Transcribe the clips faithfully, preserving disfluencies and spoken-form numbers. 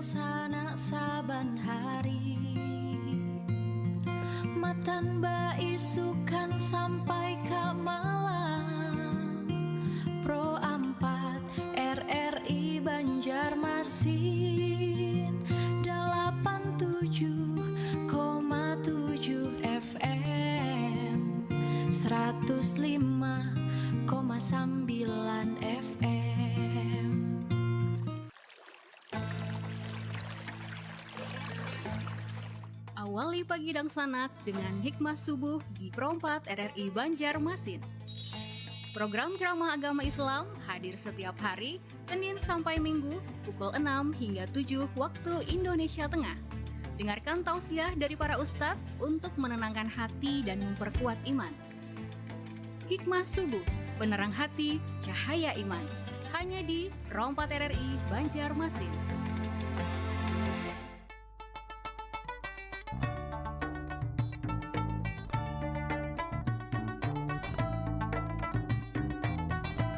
Sanak saban hari, matan baisukan sampai ka malam. Pro ampat R R I Banjarmasin, dalapan tujuh koma tujuh F M, seratus lima koma sembilan F M. Awali pagi dangsanak dengan hikmah subuh di Pro empat R R I Banjarmasin. Program ceramah agama Islam hadir setiap hari, Senin sampai Minggu, pukul enam hingga tujuh waktu Indonesia Tengah. Dengarkan tausiah dari para ustadz untuk menenangkan hati dan memperkuat iman. Hikmah Subuh, penerang hati, cahaya iman. Hanya di Pro empat R R I Banjarmasin.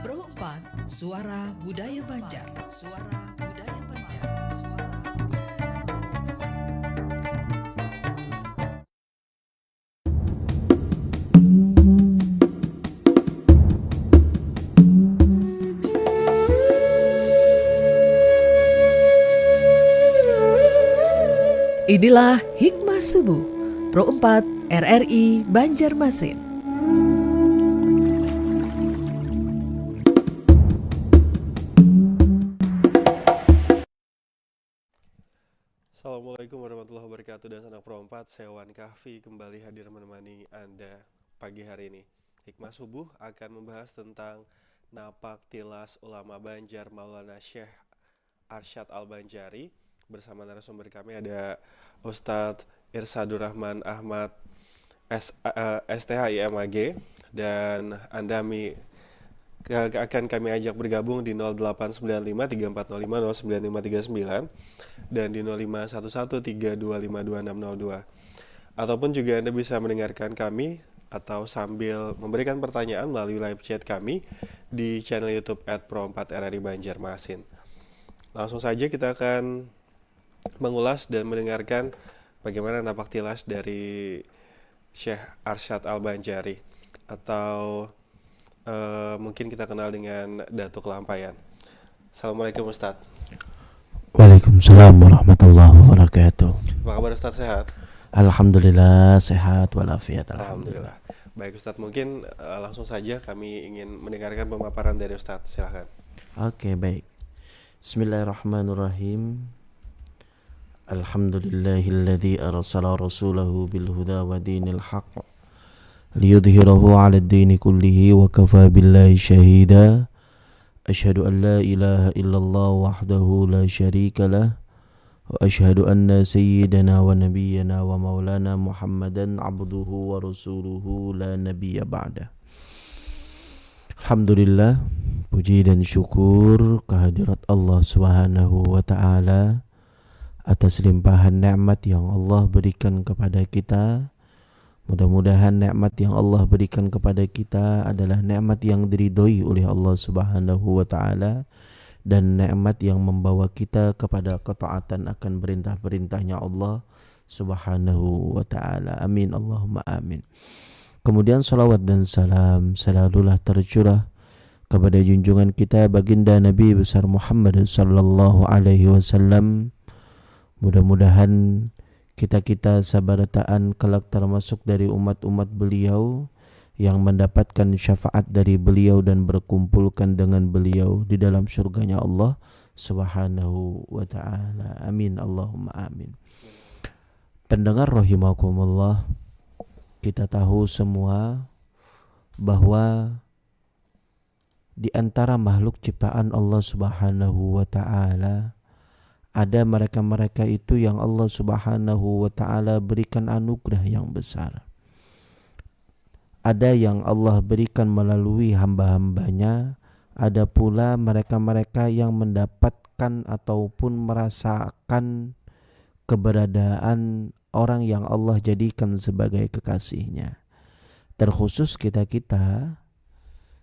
Pro empat, suara budaya Banjar. Suara budaya Banjar. Suara budaya Banjar. Suara budaya Banjar. Inilah Hikmah Subuh, Pro empat R R I Banjarmasin. Assalamualaikum warahmatullahi wabarakatuh. Dangsanak Pro empat, saya Wan Kahfi kembali hadir menemani Anda pagi hari ini. Hikmah Subuh akan membahas tentang napak tilas ulama Banjar Maulana Syekh Arsyad Al-Banjari. Bersama narasumber kami ada Ustadz Irsadur Rahman Ahmad, S, eh, S T H I M A G, dan Anda mi-, ke-, akan kami ajak bergabung di nol delapan sembilan lima tiga empat nol lima nol sembilan lima tiga sembilan dan di nol lima satu satu tiga dua lima dua enam nol dua. Ataupun juga Anda bisa mendengarkan kami atau sambil memberikan pertanyaan melalui live chat kami di channel YouTube at pro empat R R I Banjarmasin. Langsung saja kita akan mengulas dan mendengarkan bagaimana napak tilas dari Syekh Arsyad Al-Banjari, atau, eh, mungkin kita kenal dengan Datuk Lampayan. Assalamualaikum, Ustadz. Waalaikumsalam warahmatullahi wabarakatuh. Apa kabar, Ustadz? Sehat? Alhamdulillah, sehat walafiat, alhamdulillah. Alhamdulillah. Baik, Ustadz, mungkin, eh, langsung saja kami ingin mendengarkan pemaparan dari Ustadz. Silahkan. Oke, baik. Bismillahirrahmanirrahim. Alhamdulillahilladzi arsala rasulahu bil huda wa dinil haq liyudhhirahu 'alad dini kullihi wa kafa billahi syahida. Asyhadu an la ilaha illallah wahdahu la syarika lah, wa asyhadu anna sayyidana wa nabiyyana wa maulana Muhammadan abduhu wa rasuluhu la nabiyya ba'dah. Alhamdulillah, puji dan syukur kehadirat Allah Subhanahu wa Ta'ala atas limpahan nikmat yang Allah berikan kepada kita. Mudah-mudahan nikmat yang Allah berikan kepada kita adalah nikmat yang diridhoi oleh Allah Subhanahu wa Ta'ala dan nikmat yang membawa kita kepada ketaatan akan perintah-perintahnya Allah Subhanahu wa Ta'ala. Amin, Allahumma amin. Kemudian, salawat dan salam selalulah tercurah kepada junjungan kita, Baginda Nabi Besar Muhammad sallallahu alaihi wasallam. Mudah-mudahan kita-kita sabarataan kelak termasuk dari umat-umat beliau yang mendapatkan syafaat dari beliau dan berkumpulkan dengan beliau di dalam surganya Allah Subhanahu wa Ta'ala. Amin, Allahumma amin. Pendengar rahimakumullah, kita tahu semua bahwa di antara makhluk ciptaan Allah Subhanahu wa Ta'ala, ada mereka-mereka itu yang Allah Subhanahu wa Ta'ala berikan anugerah yang besar. Ada yang Allah berikan melalui hamba-hambanya, ada pula mereka-mereka yang mendapatkan ataupun merasakan keberadaan orang yang Allah jadikan sebagai kekasihnya. Terkhusus kita-kita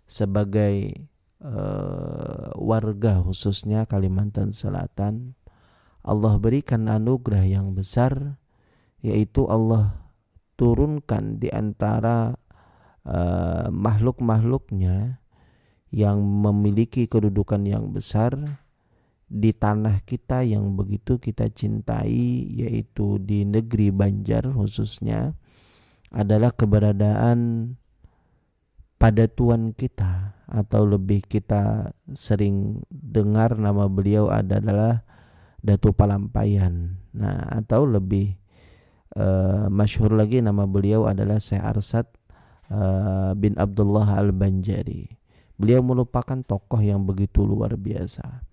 sebagai, eh, warga, khususnya Kalimantan Selatan, Allah berikan anugerah yang besar, yaitu Allah turunkan di antara uh, makhluk-makhluknya yang memiliki kedudukan yang besar di tanah kita yang begitu kita cintai, yaitu di negeri Banjar khususnya, adalah keberadaan pada tuan kita, atau lebih kita sering dengar nama beliau adalah Datu Palampayan. Nah, atau lebih uh, masyhur lagi nama beliau adalah Syekh Arsad uh, bin Abdullah Al-Banjari. Beliau merupakan tokoh yang begitu luar biasa.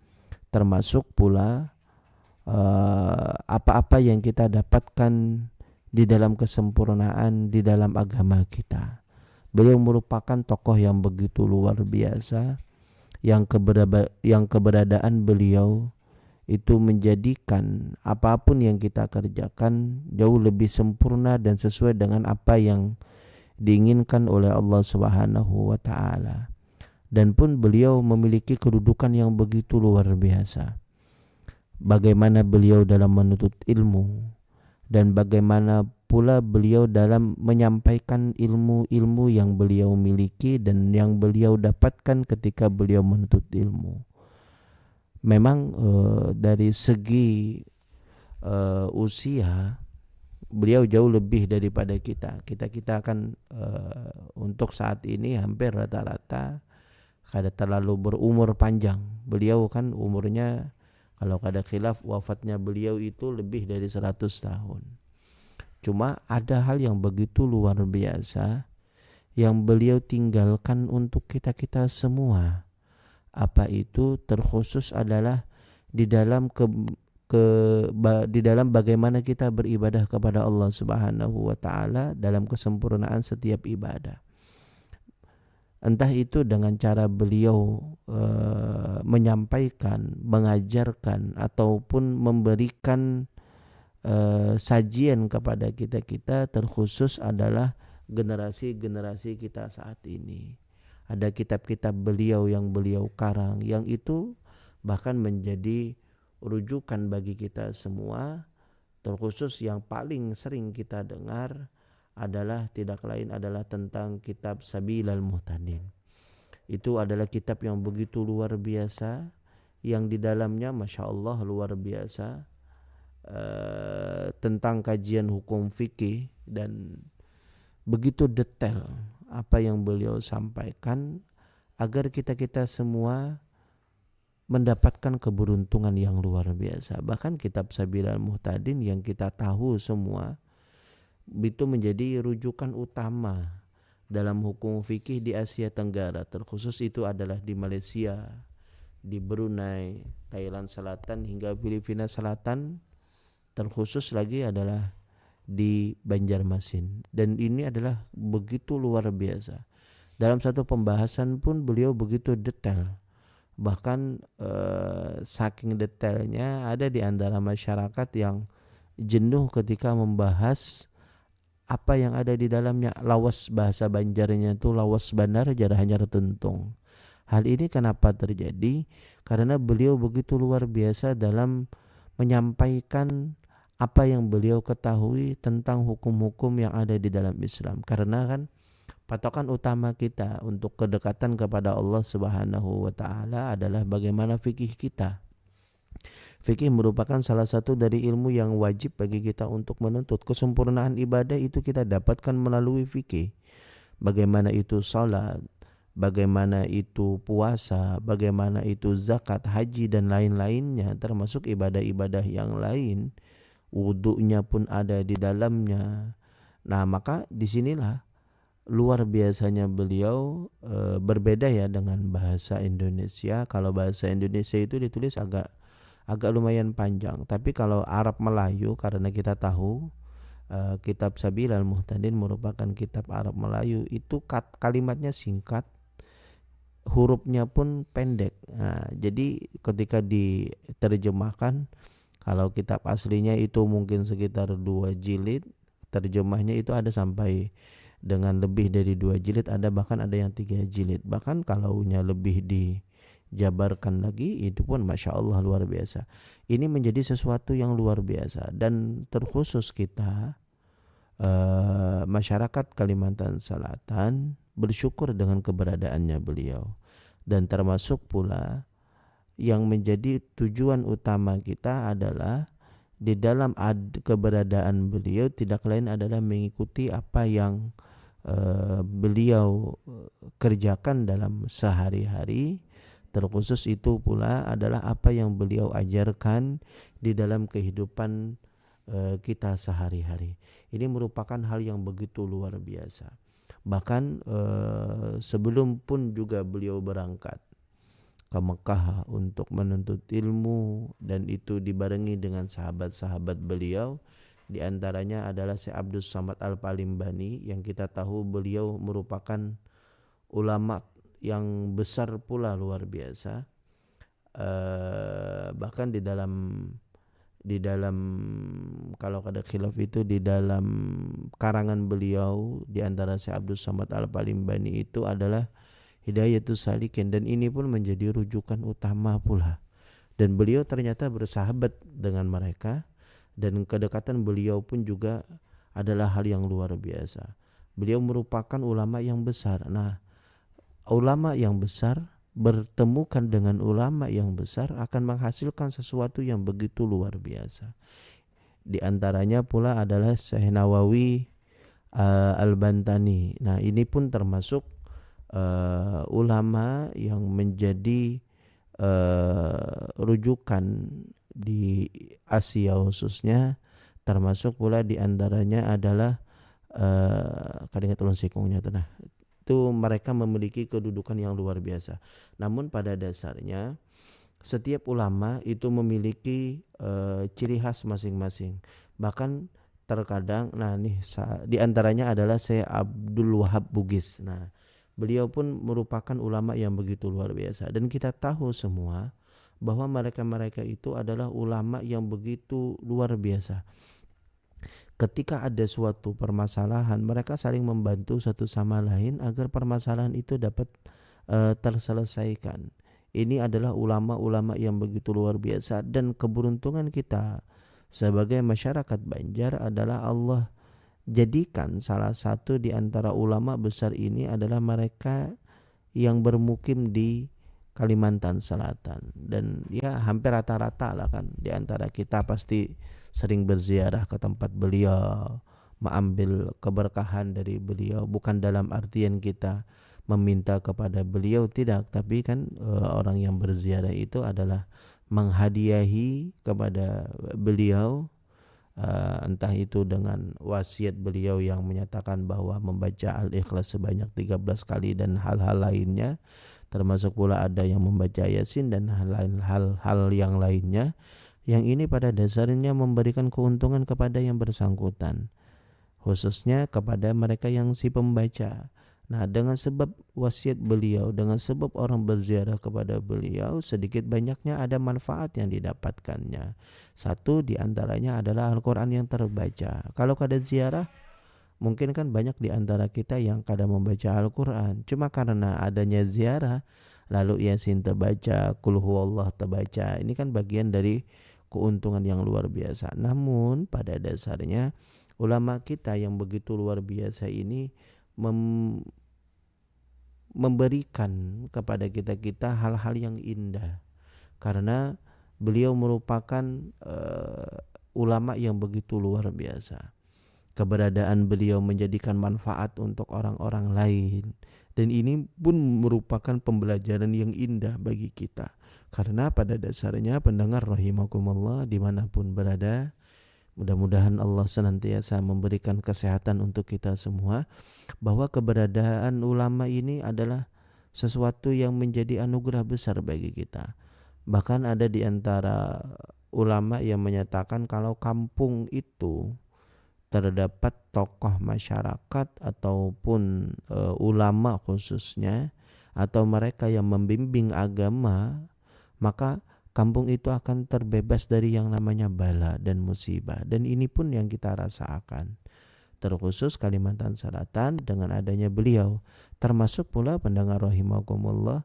Termasuk pula uh, apa-apa yang kita dapatkan di dalam kesempurnaan di dalam agama kita. Beliau merupakan tokoh yang begitu luar biasa, yang keberada- yang keberadaan beliau itu menjadikan apapun yang kita kerjakan jauh lebih sempurna dan sesuai dengan apa yang diinginkan oleh Allah Subhanahu wa taala, dan pun beliau memiliki kedudukan yang begitu luar biasa. Bagaimana beliau dalam menuntut ilmu, dan bagaimana pula beliau dalam menyampaikan ilmu-ilmu yang beliau miliki dan yang beliau dapatkan ketika beliau menuntut ilmu. Memang uh, dari segi uh, usia, beliau jauh lebih daripada kita. Kita kita akan uh, untuk saat ini hampir rata-rata kada terlalu berumur panjang. Beliau kan umurnya, kalau kada khilaf, wafatnya beliau itu lebih dari seratus tahun. Cuma ada hal yang begitu luar biasa yang beliau tinggalkan untuk kita-kita semua. Apa itu? Terkhusus adalah di dalam ke, ke ba, di dalam bagaimana kita beribadah kepada Allah Subhanahu wa taala dalam kesempurnaan setiap ibadah. Entah itu dengan cara beliau uh, menyampaikan, mengajarkan, ataupun memberikan uh, sajian kepada kita-kita, terkhusus adalah generasi-generasi kita saat ini. Ada kitab-kitab beliau yang beliau karang, yang itu bahkan menjadi rujukan bagi kita semua, terkhusus yang paling sering kita dengar adalah tidak lain adalah tentang kitab Sabilal Muhtadin. Itu adalah kitab yang begitu luar biasa, yang di dalamnya, masya Allah, luar biasa, eh, tentang kajian hukum fikih dan begitu detail apa yang beliau sampaikan agar kita-kita semua mendapatkan keberuntungan yang luar biasa. Bahkan kitab Sabilal Muhtadin yang kita tahu semua itu menjadi rujukan utama dalam hukum fikih di Asia Tenggara, terkhusus itu adalah di Malaysia, di Brunei, Thailand Selatan, hingga Filipina Selatan, terkhusus lagi adalah di Banjarmasin. Dan ini adalah begitu luar biasa. Dalam satu pembahasan pun beliau begitu detail. Bahkan eh, saking detailnya, ada di antara masyarakat yang jenuh ketika membahas apa yang ada di dalamnya. Lawas, bahasa Banjarnya tu lawas banar, jar hanyar tuntung. Hal ini kenapa terjadi? Karena beliau begitu luar biasa dalam menyampaikan apa yang beliau ketahui tentang hukum-hukum yang ada di dalam Islam. Karena kan patokan utama kita untuk kedekatan kepada Allah Subhanahu wa taala adalah bagaimana fikih kita. Fikih merupakan salah satu dari ilmu yang wajib bagi kita untuk menuntut. Kesempurnaan ibadah itu kita dapatkan melalui fikih. Bagaimana itu salat, bagaimana itu puasa, bagaimana itu zakat, haji, dan lain-lainnya, termasuk ibadah-ibadah yang lain, wuduknya pun ada di dalamnya. Nah, maka disinilah luar biasanya beliau e, berbeda ya dengan bahasa Indonesia. Kalau bahasa Indonesia itu ditulis agak agak lumayan panjang. Tapi kalau Arab Melayu, karena kita tahu e, kitab Sabilal Muhtadin merupakan kitab Arab Melayu, itu kat, kalimatnya singkat, hurufnya pun pendek. Nah, jadi ketika diterjemahkan, kalau kitab aslinya itu mungkin sekitar dua jilid, terjemahnya itu ada sampai dengan lebih dari dua jilid, ada bahkan ada yang tiga jilid. Bahkan kalaunya lebih di jabarkan lagi, itu pun masya Allah luar biasa. Ini menjadi sesuatu yang luar biasa dan terkhusus kita eh, masyarakat Kalimantan Selatan bersyukur dengan keberadaannya beliau dan termasuk pula yang menjadi tujuan utama kita adalah di dalam ad, keberadaan beliau tidak lain adalah mengikuti apa yang eh, beliau eh, kerjakan dalam sehari-hari, terkhusus itu pula adalah apa yang beliau ajarkan di dalam kehidupan eh, kita sehari-hari. Ini merupakan hal yang begitu luar biasa. Bahkan eh, sebelum pun juga beliau berangkat ke Mekah untuk menuntut ilmu dan itu dibarengi dengan sahabat-sahabat beliau, di antaranya adalah Syekh Abdus Samad Al-Palimbani yang kita tahu beliau merupakan ulama yang besar pula luar biasa. Eh, bahkan di dalam di dalam kalau kada khilaf itu di dalam karangan beliau di antara Syekh Abdus Samad Al-Palimbani itu adalah Hidayatus Salikin dan ini pun menjadi rujukan utama pula. Dan beliau ternyata bersahabat dengan mereka dan kedekatan beliau pun juga adalah hal yang luar biasa. Beliau merupakan ulama yang besar. Nah, ulama yang besar bertemukan dengan ulama yang besar akan menghasilkan sesuatu yang begitu luar biasa. Di antaranya pula adalah Syekh Nawawi uh, Al-Bantani. Nah, ini pun termasuk uh, ulama yang menjadi uh, rujukan di Asia khususnya, termasuk pula di antaranya adalah uh, kadingat ulun sikungnya tuh nah. Itu mereka memiliki kedudukan yang luar biasa. Namun pada dasarnya setiap ulama itu memiliki uh, ciri khas masing-masing. Bahkan terkadang nah nih di antaranya adalah Syekh Abdul Wahab Bugis. Nah, beliau pun merupakan ulama yang begitu luar biasa dan kita tahu semua bahwa mereka-mereka itu adalah ulama yang begitu luar biasa. Ketika ada suatu permasalahan, mereka saling membantu satu sama lain agar permasalahan itu dapat uh, terselesaikan. Ini adalah ulama-ulama yang begitu luar biasa dan keberuntungan kita sebagai masyarakat Banjar adalah Allah jadikan salah satu di antara ulama besar ini adalah mereka yang bermukim di Kalimantan Selatan dan ya hampir rata-rata lah kan di antara kita pasti sering berziarah ke tempat beliau, mengambil keberkahan dari beliau, bukan dalam artian kita meminta kepada beliau tidak, tapi kan uh, orang yang berziarah itu adalah menghadiahi kepada beliau uh, entah itu dengan wasiat beliau yang menyatakan bahwa membaca Al-Ikhlas sebanyak tiga belas kali dan hal-hal lainnya, termasuk pula ada yang membaca Yasin dan hal-hal hal yang lainnya yang ini pada dasarnya memberikan keuntungan kepada yang bersangkutan, khususnya kepada mereka yang si pembaca. Nah, dengan sebab wasiat beliau, dengan sebab orang berziarah kepada beliau, sedikit banyaknya ada manfaat yang didapatkannya. Satu di antaranya adalah Al-Quran yang terbaca. Kalau kada ziarah, mungkin kan banyak di antara kita yang kada membaca Al-Quran. Cuma karena adanya ziarah, lalu Yasin terbaca, Kul Huwallah terbaca. Ini kan bagian dari keuntungan yang luar biasa. Namun pada dasarnya ulama kita yang begitu luar biasa ini mem- memberikan kepada kita-kita hal-hal yang indah karena beliau merupakan uh, ulama yang begitu luar biasa. Keberadaan beliau menjadikan manfaat untuk orang-orang lain dan ini pun merupakan pembelajaran yang indah bagi kita karena pada dasarnya pendengar rahimakumullah dimanapun berada, mudah-mudahan Allah senantiasa memberikan kesehatan untuk kita semua, bahwa keberadaan ulama ini adalah sesuatu yang menjadi anugerah besar bagi kita. Bahkan ada di antara ulama yang menyatakan kalau kampung itu terdapat tokoh masyarakat ataupun e, ulama khususnya atau mereka yang membimbing agama, maka kampung itu akan terbebas dari yang namanya bala dan musibah. Dan ini pun yang kita rasakan. Terkhusus Kalimantan Selatan dengan adanya beliau. Termasuk pula pendengar rahimakumullah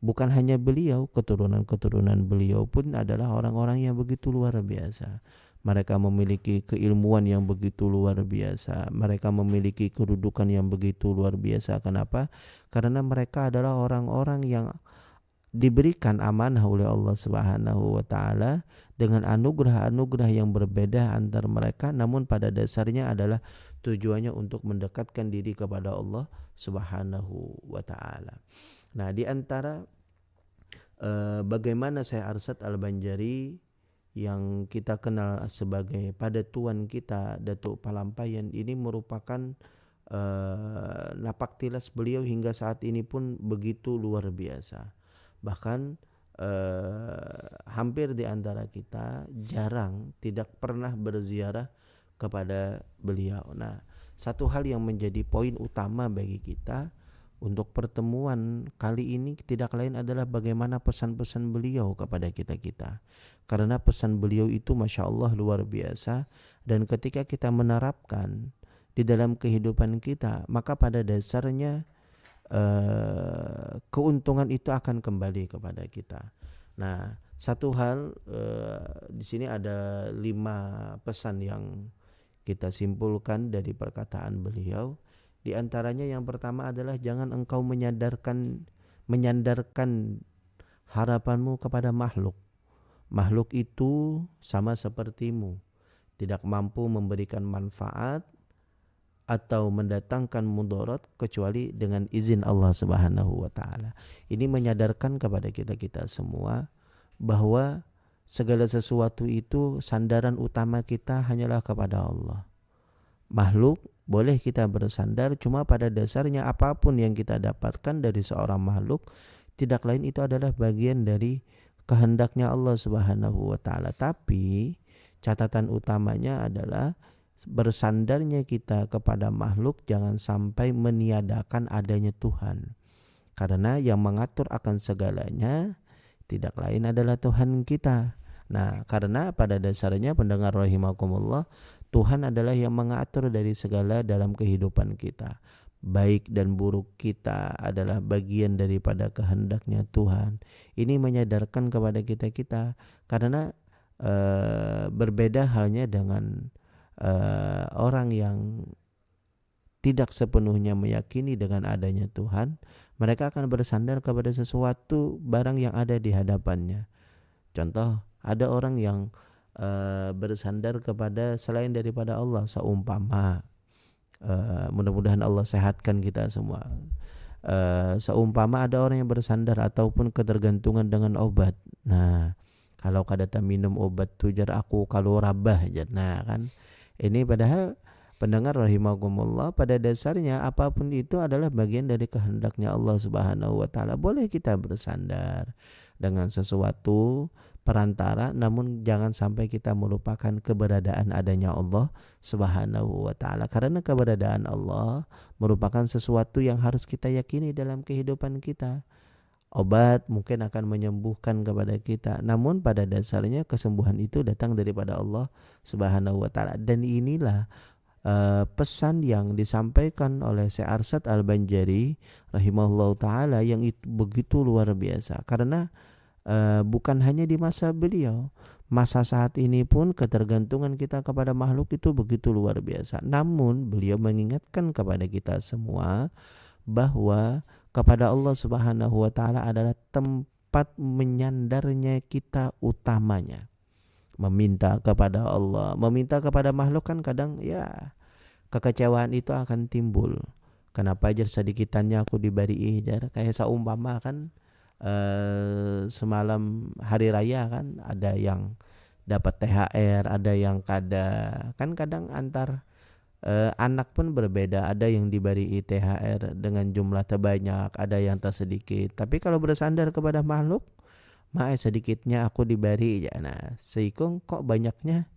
Bukan hanya beliau, keturunan-keturunan beliau pun adalah orang-orang yang begitu luar biasa. Mereka memiliki keilmuan yang begitu luar biasa. Mereka memiliki kedudukan yang begitu luar biasa. Kenapa? Karena mereka adalah orang-orang yang diberikan amanah oleh Allah Subhanahu wa taala dengan anugerah-anugerah yang berbeda antar mereka, namun pada dasarnya adalah tujuannya untuk mendekatkan diri kepada Allah Subhanahu wa taala. Nah, di antara eh, bagaimana Syekh Arsyad Al-Banjari yang kita kenal sebagai pada tuan kita, Datuk Palampayan, ini merupakan eh, napak tilas beliau hingga saat ini pun begitu luar biasa. Bahkan eh, hampir di antara kita jarang tidak pernah berziarah kepada beliau. Nah, satu hal yang menjadi poin utama bagi kita untuk pertemuan kali ini tidak lain adalah bagaimana pesan-pesan beliau kepada kita-kita. Karena pesan beliau itu, masya Allah, luar biasa. Dan ketika kita menerapkan di dalam kehidupan kita, maka pada dasarnya eh, keuntungan itu akan kembali kepada kita. Nah, satu hal eh, di sini ada lima pesan yang kita simpulkan dari perkataan beliau. Di antaranya yang pertama adalah jangan engkau menyadarkan menyandarkan harapanmu kepada makhluk. Makhluk itu sama sepertimu, tidak mampu memberikan manfaat atau mendatangkan mudarat kecuali dengan izin Allah Subhanahu wa taala. Ini menyadarkan kepada kita-kita semua bahwa segala sesuatu itu sandaran utama kita hanyalah kepada Allah. Makhluk boleh kita bersandar, cuma pada dasarnya apapun yang kita dapatkan dari seorang makhluk tidak lain itu adalah bagian dari kehendaknya Allah Subhanahu wa taala. Tapi catatan utamanya adalah bersandarnya kita kepada makhluk jangan sampai meniadakan adanya Tuhan. Karena yang mengatur akan segalanya tidak lain adalah Tuhan kita. Nah, karena pada dasarnya pendengar rahimakumullah, Tuhan adalah yang mengatur dari segala dalam kehidupan kita. Baik dan buruk kita adalah bagian daripada kehendaknya Tuhan. Ini menyadarkan kepada kita-kita karena eh, berbeda halnya dengan eh, orang yang tidak sepenuhnya meyakini dengan adanya Tuhan, mereka akan bersandar kepada sesuatu barang yang ada di hadapannya. Contoh, ada orang yang eh, bersandar kepada selain daripada Allah, seumpama eh, mudah-mudahan Allah sehatkan kita semua. Eh, seumpama ada orang yang bersandar ataupun ketergantungan dengan obat. Nah, kalau kada minum obat tu jar aku kalau rabah jar. Nah, kan ini padahal pendengar rahimakumullah, pada dasarnya apapun itu adalah bagian dari kehendaknya Allah Subhanahu wa taala. Boleh kita bersandar dengan sesuatu perantara, namun jangan sampai kita melupakan keberadaan adanya Allah Subhanahu wa taala. Karena keberadaan Allah merupakan sesuatu yang harus kita yakini dalam kehidupan kita. Obat mungkin akan menyembuhkan kepada kita, namun pada dasarnya kesembuhan itu datang daripada Allah Subhanahu wa taala. Dan inilah eh, pesan yang disampaikan oleh Syekh Arsyad Al-Banjari rahimahullahu taala yang itu begitu luar biasa karena eh, bukan hanya di masa beliau, masa saat ini pun ketergantungan kita kepada makhluk itu begitu luar biasa. Namun beliau mengingatkan kepada kita semua bahwa kepada Allah Subhanahu wa taala adalah tempat menyandarnya kita utamanya. Meminta kepada Allah, meminta kepada makhluk kan kadang ya kekecewaan itu akan timbul. Kenapa jar sedikitannya aku dibari jar, kayak seumpama kan eh, semalam hari raya kan ada yang dapat T H R, ada yang kada. Kan kadang antar eh, anak pun berbeda, ada yang dibari T H R dengan jumlah terbanyak, ada yang tersedikit. Tapi kalau bersandar kepada makhluk, ma eh, sedikitnya aku dibari ya. Nah, seikung kok banyaknya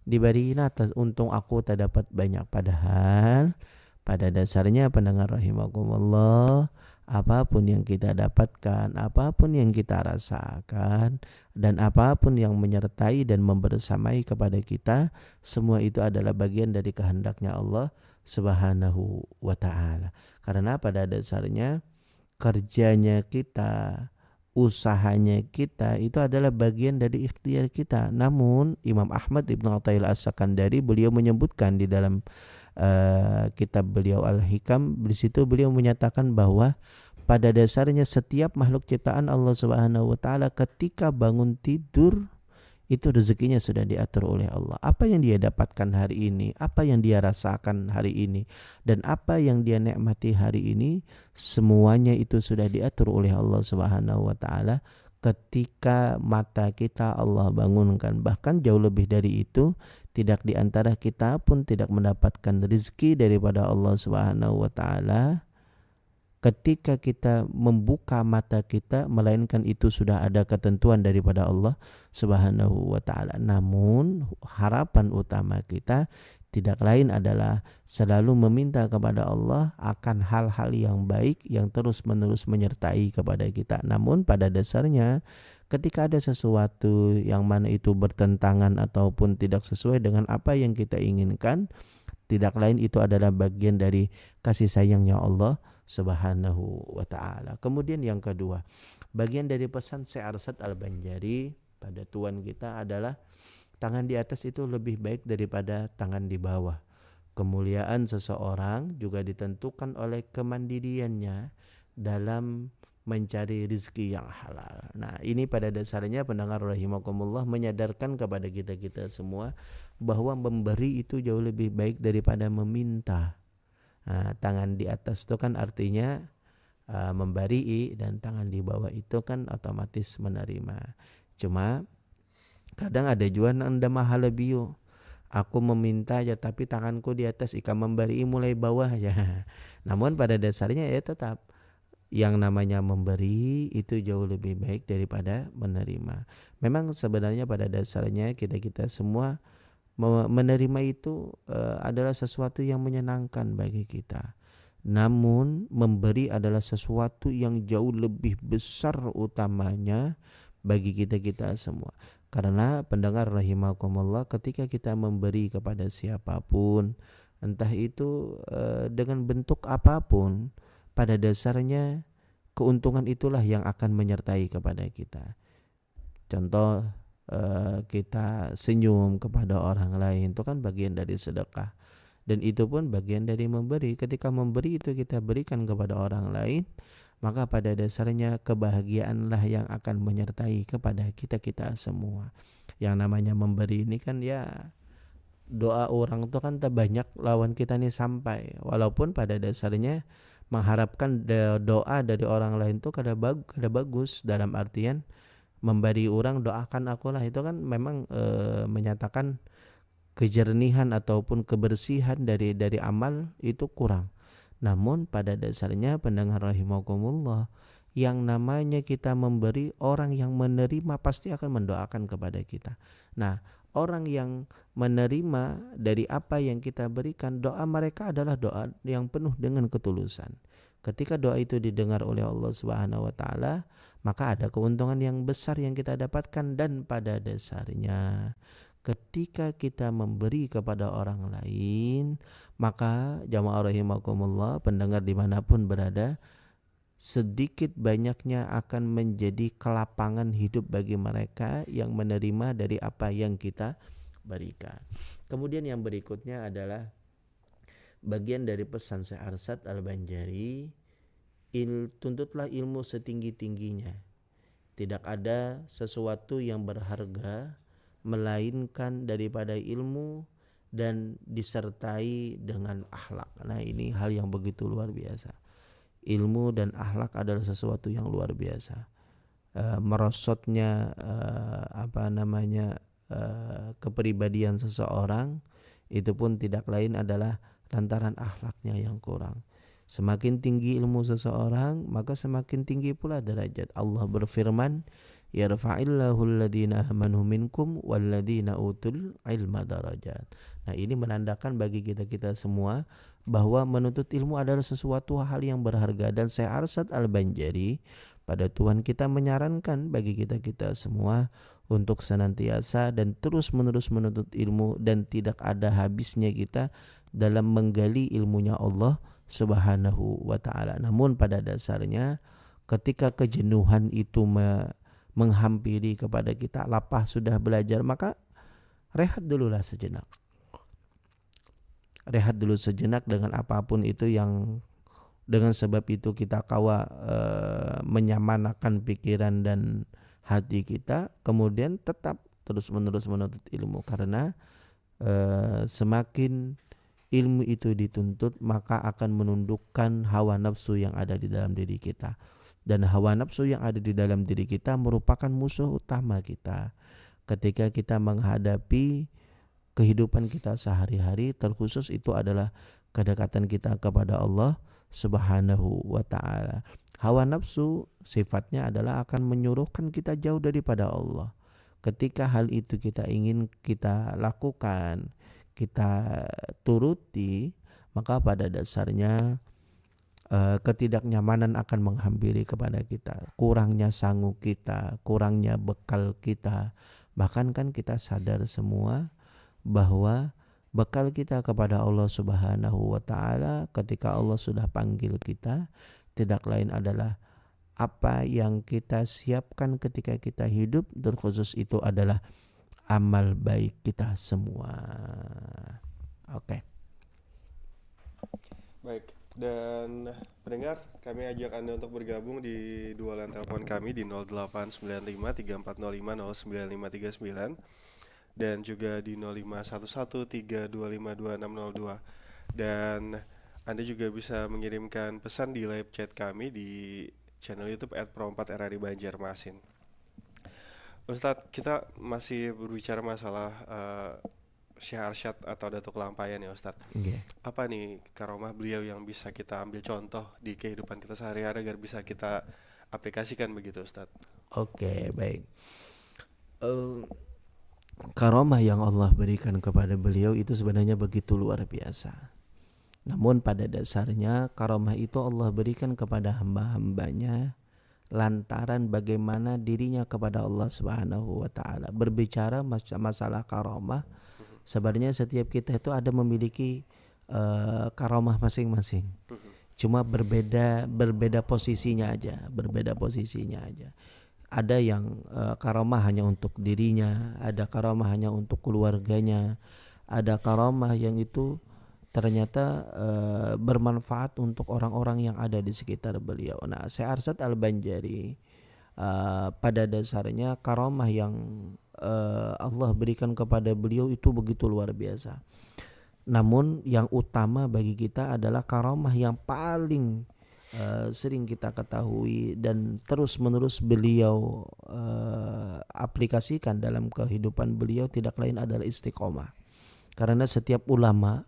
dibari, nah untung aku tak dapat banyak. Padahal pada dasarnya pendengar rahimakumullah, apapun yang kita dapatkan, apapun yang kita rasakan, dan apapun yang menyertai dan membersamai kepada kita, semua itu adalah bagian dari kehendaknya Allah Subhanahu wa taala. Karena pada dasarnya kerjanya kita usahanya kita itu adalah bagian dari ikhtiar kita. Namun Imam Ahmad Ibnu Athaillah As-Sakandari, beliau menyebutkan di dalam uh, kitab beliau Al-Hikam, di situ beliau menyatakan bahwa pada dasarnya setiap makhluk ciptaan Allah Subhanahu wa taala ketika bangun tidur itu rezekinya sudah diatur oleh Allah. Apa yang dia dapatkan hari ini, apa yang dia rasakan hari ini, dan apa yang dia nikmati hari ini, semuanya itu sudah diatur oleh Allah Subhanahu wa taala. Ketika mata kita Allah bangunkan, bahkan jauh lebih dari itu, tidak di antara kita pun tidak mendapatkan rezeki daripada Allah Subhanahu wa taala ketika kita membuka mata kita, melainkan itu sudah ada ketentuan daripada Allah Subhanahu wa taala. Namun harapan utama kita tidak lain adalah selalu meminta kepada Allah akan hal-hal yang baik yang terus-menerus menyertai kepada kita. Namun pada dasarnya ketika ada sesuatu yang mana itu bertentangan ataupun tidak sesuai dengan apa yang kita inginkan, tidak lain itu adalah bagian dari kasih sayangnya Allah Subhanahu wa taala. Kemudian yang kedua, bagian dari pesan Syekh Arsad Al-Banjari pada tuan kita adalah tangan di atas itu lebih baik daripada tangan di bawah. Kemuliaan seseorang juga ditentukan oleh kemandiriannya dalam mencari rezeki yang halal. Nah, ini pada dasarnya pendengar rahimakumullah menyadarkan kepada kita-kita semua bahwa memberi itu jauh lebih baik daripada meminta. Nah, tangan di atas itu kan artinya uh, memberi, dan tangan di bawah itu kan otomatis menerima. Cuma kadang ada jua nang enda mahala biu. Aku meminta aja tapi tanganku di atas, ikam memberi mulai bawah aja. Namun pada dasarnya ya tetap yang namanya memberi itu jauh lebih baik daripada menerima. Memang sebenarnya pada dasarnya kita-kita semua me- menerima itu eh, adalah sesuatu yang menyenangkan bagi kita. Namun memberi adalah sesuatu yang jauh lebih besar utamanya bagi kita-kita semua. Karena pendengar rahimakumullah, ketika kita memberi kepada siapapun, entah itu eh, dengan bentuk apapun, pada dasarnya keuntungan itulah yang akan menyertai kepada kita. Contoh eh, kita senyum kepada orang lain, itu kan bagian dari sedekah. Dan itu pun bagian dari memberi. Ketika memberi itu kita berikan kepada orang lain, maka pada dasarnya kebahagiaanlah yang akan menyertai kepada kita-kita semua. Yang namanya memberi ini kan ya doa orang tuh kan terbanyak lawan kita nih sampai. Walaupun pada dasarnya mengharapkan doa dari orang lain tuh kada bag, kada bagus dalam artian memberi orang doakan aku lah, itu kan memang e, menyatakan kejernihan ataupun kebersihan dari dari amal itu kurang. Namun pada dasarnya pendengar rahimakumullah, yang namanya kita memberi, orang yang menerima pasti akan mendoakan kepada kita. Nah, orang yang menerima dari apa yang kita berikan, doa mereka adalah doa yang penuh dengan ketulusan. Ketika doa itu didengar oleh Allah Subhanahu wa taala, maka ada keuntungan yang besar yang kita dapatkan. Dan pada dasarnya ketika kita memberi kepada orang lain, maka jamaah rahimakumullah, pendengar dimanapun berada, sedikit banyaknya akan menjadi kelapangan hidup bagi mereka yang menerima dari apa yang kita berikan. Kemudian yang berikutnya adalah bagian dari pesan Syekh Arsad Al-Banjari, il, tuntutlah ilmu setinggi-tingginya. Tidak ada sesuatu yang berharga melainkan daripada ilmu dan disertai dengan akhlak. Nah, ini hal yang begitu luar biasa. Ilmu dan akhlak adalah sesuatu yang luar biasa. E, merosotnya e, apa namanya e, kepribadian seseorang itu pun tidak lain adalah lantaran akhlaknya yang kurang. Semakin tinggi ilmu seseorang, maka semakin tinggi pula derajat. Allah berfirman, "Yarfa'illahu alladhina amanu minkum walladhina utul ilma darajat." Nah, ini menandakan bagi kita-kita semua bahwa menuntut ilmu adalah sesuatu hal yang berharga, dan Syekh Arsad Al-Banjari pada Tuhan kita menyarankan bagi kita-kita semua untuk senantiasa dan terus-menerus menuntut ilmu dan tidak ada habisnya kita dalam menggali ilmunya Allah Subhanahu wa taala. Namun pada dasarnya ketika kejenuhan itu me- menghampiri kepada kita, lapah sudah belajar, maka rehat dululah sejenak. Rehat dulu sejenak dengan apapun itu yang dengan sebab itu kita kawa eh, menyamanakan pikiran dan hati kita, kemudian tetap terus-menerus menuntut ilmu, karena eh, semakin ilmu itu dituntut, maka akan menundukkan hawa nafsu yang ada di dalam diri kita. Dan hawa nafsu yang ada di dalam diri kita merupakan musuh utama kita ketika kita menghadapi kehidupan kita sehari-hari, terkhusus itu adalah kedekatan kita kepada Allah Subhanahu wa Ta'ala. Hawa nafsu sifatnya adalah akan menyuruhkan kita jauh daripada Allah. Ketika hal itu kita ingin kita lakukan, kita turuti, maka pada dasarnya eh, ketidaknyamanan akan menghampiri kepada kita, kurangnya sangu kita, kurangnya bekal kita. Bahkan kan kita sadar semua bahwa bekal kita kepada Allah Subhanahu wa Ta'ala, ketika Allah sudah panggil kita, tidak lain adalah apa yang kita siapkan ketika kita hidup, terkhusus itu adalah amal baik kita semua. Oke. Baik, dan pendengar, kami ajak Anda untuk bergabung di dua line telepon kami di nol delapan sembilan lima tiga empat nol lima nol sembilan lima tiga sembilan dan juga di nol lima satu satu tiga dua lima dua enam nol dua. Dan Anda juga bisa mengirimkan pesan di live chat kami di channel YouTube at pro empat R R I Banjarmasin. Ustadz, kita masih berbicara masalah eh, Syekh Arsyad atau Datuk Lampayan ya, Ustadz. Oke. Apa nih karomah beliau yang bisa kita ambil contoh di kehidupan kita sehari-hari agar bisa kita aplikasikan begitu, Ustadz? Oke, baik. Eh, karomah yang Allah berikan kepada beliau itu sebenarnya begitu luar biasa. Namun pada dasarnya karomah itu Allah berikan kepada hamba-hambanya lantaran bagaimana dirinya kepada Allah Subhanahu wa Ta'ala. Berbicara mas- masalah karomah, sebenarnya setiap kita itu ada memiliki eh, karomah masing-masing. Cuma berbeda berbeda posisinya aja, berbeda posisinya aja. Ada yang eh, karomah hanya untuk dirinya, ada karomah hanya untuk keluarganya, ada karomah yang itu ternyata eh, bermanfaat untuk orang-orang yang ada di sekitar beliau. Nah, Syekh Arsyad Al-Banjari eh, pada dasarnya karomah yang eh, Allah berikan kepada beliau itu begitu luar biasa. Namun yang utama bagi kita adalah karomah yang paling eh, sering kita ketahui dan terus-menerus beliau eh, aplikasikan dalam kehidupan beliau tidak lain adalah istiqomah. Karena setiap ulama,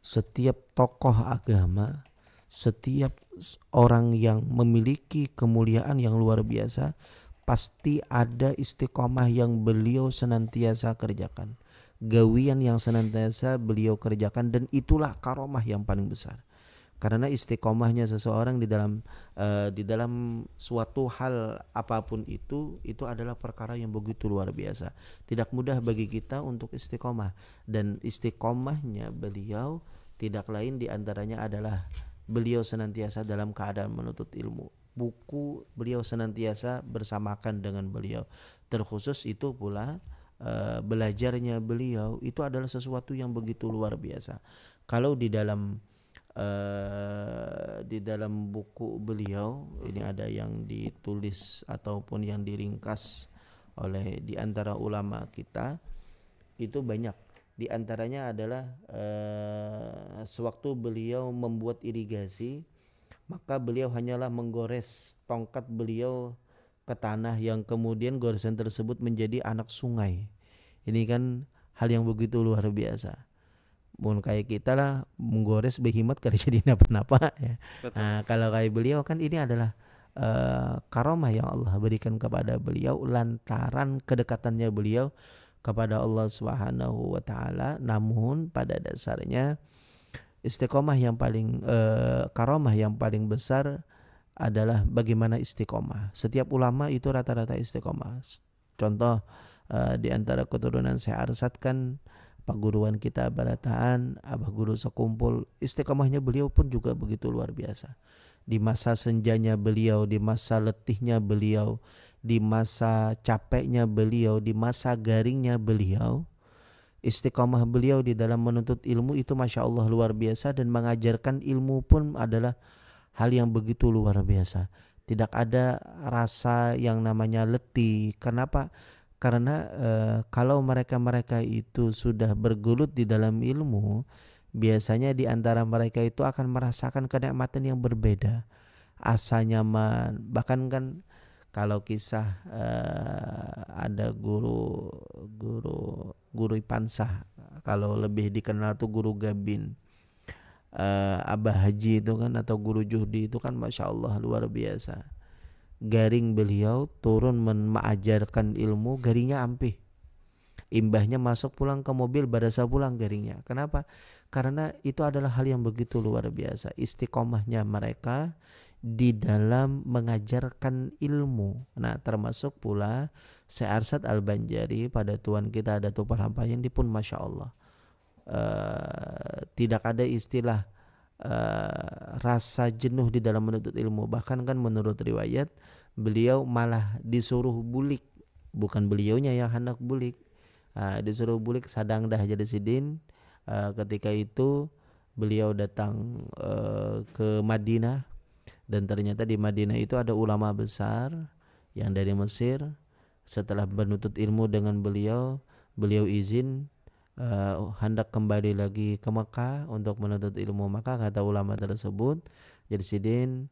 setiap tokoh agama, setiap s- orang yang memiliki kemuliaan yang luar biasa, pasti ada istiqomah yang beliau senantiasa kerjakan, gawian yang senantiasa beliau kerjakan, dan itulah karomah yang paling besar. Karena istiqomahnya seseorang di dalam eh, di dalam suatu hal apapun itu, itu adalah perkara yang begitu luar biasa. Tidak mudah bagi kita untuk istiqomah, dan istiqomahnya beliau tidak lain diantaranya adalah beliau senantiasa dalam keadaan menuntut ilmu. Buku beliau senantiasa bersamakan dengan beliau. Terkhusus itu pula eh, belajarnya beliau itu adalah sesuatu yang begitu luar biasa. Kalau di dalam eh, di dalam buku beliau ini ada yang ditulis ataupun yang diringkas oleh di antara ulama kita, itu banyak. Di antaranya adalah eh, sewaktu beliau membuat irigasi, maka beliau hanyalah menggores tongkat beliau ke tanah yang kemudian goresan tersebut menjadi anak sungai. Ini kan hal yang begitu luar biasa. Mun kayak kita lah menggores behimat kada jadi napa-napa ya. Betul. Nah, kalau kayak beliau kan ini adalah eh, karomah yang Allah berikan kepada beliau lantaran kedekatannya beliau kepada Allah Subhanahu wa taala. Namun pada dasarnya istiqomah yang paling eh, karomah yang paling besar adalah bagaimana istiqomah. Setiap ulama itu rata-rata istiqomah. S- Contoh eh, di antara keturunan Syekh Arsad kan paguruan kita barataan, Abah Guru Sekumpul, istiqomahnya beliau pun juga begitu luar biasa. di masa senjanya beliau, di masa letihnya beliau, di masa capeknya beliau, di masa garingnya beliau, istiqomah beliau di dalam menuntut ilmu itu, masya Allah, luar biasa, dan mengajarkan ilmu pun adalah hal yang begitu luar biasa. Tidak ada rasa yang namanya letih. Kenapa? Karena eh, kalau mereka-mereka itu sudah bergelut di dalam ilmu, biasanya di antara mereka itu akan merasakan kenikmatan yang berbeda, asa nyaman. Bahkan kan kalau kisah eh, ada guru guru guru Ipansah, kalau lebih dikenal tuh guru Gabin, eh, Abah Haji itu kan, atau guru Juhdi itu kan, masya Allah, luar biasa. Garing beliau turun men- mengajarkan ilmu, garingnya ampih. Imbahnya masuk pulang ke mobil, barasa pulang garingnya. Kenapa? Karena itu adalah hal yang begitu luar biasa. Istiqomahnya mereka di dalam mengajarkan ilmu. Nah, termasuk pula Syekh Arsad Al-Banjari pada tuan kita ada Tupal Hampayan, dia pun, masya Allah, eh, tidak ada istilah eh, rasa jenuh di dalam menuntut ilmu. Bahkan kan menurut riwayat, beliau malah disuruh bulik. Bukan beliaunya yang hendak bulik. Ah, disuruh bulik, sadang dah, jadi sidin. Eh, ketika itu beliau datang eh, ke Madinah, dan ternyata di Madinah itu ada ulama besar yang dari Mesir. Setelah menuntut ilmu dengan beliau, beliau izin eh, hendak kembali lagi ke Mekah untuk menuntut ilmu. Maka kata ulama tersebut, jadi sidin,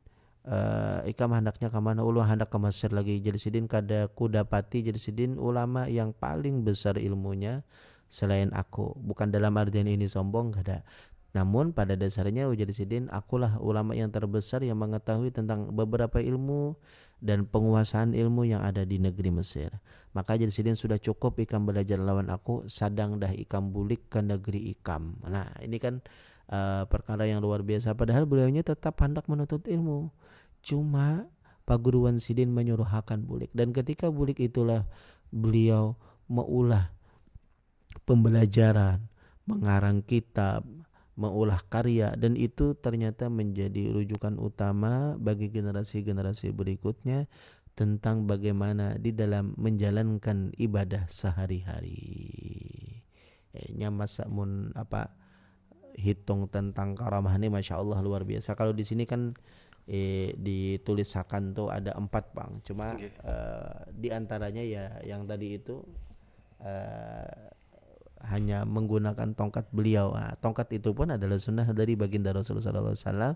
eh, ikam handaknya ke mana? Ulun handak ke Mesir lagi. Jadi sidin, kada kudapati, jadi sidin, ulama yang paling besar ilmunya selain aku. Bukan dalam artian ini sombong, kada. Namun pada dasarnya, ujar sidin, akulah ulama yang terbesar yang mengetahui tentang beberapa ilmu dan penguasaan ilmu yang ada di negeri Mesir. Maka, jadi sidin, sudah cukup ikam belajar lawan aku, sadang dah ikam bulik ke negeri ikam. Nah, ini kan eh, perkara yang luar biasa. Padahal beliaunya tetap hendak menuntut ilmu. Cuma paguruan sidin menyuruhakan bulik. Dan ketika bulik itulah beliau meulah pembelajaran, mengarang kitab, meulah karya, dan itu ternyata menjadi rujukan utama bagi generasi-generasi berikutnya tentang bagaimana di dalam menjalankan ibadah sehari-hari. Eh, nya masa mun apa, hitung tentang karamah ni, masya Allah, luar biasa. Kalau di sini kan eh, ditulisakan tuh ada empat, Bang. Cuma Nggih. eh, di antaranya ya yang tadi itu eh, hanya menggunakan tongkat beliau. Nah, tongkat itu pun adalah sunnah dari baginda Rasul sallallahu alaihi wasallam.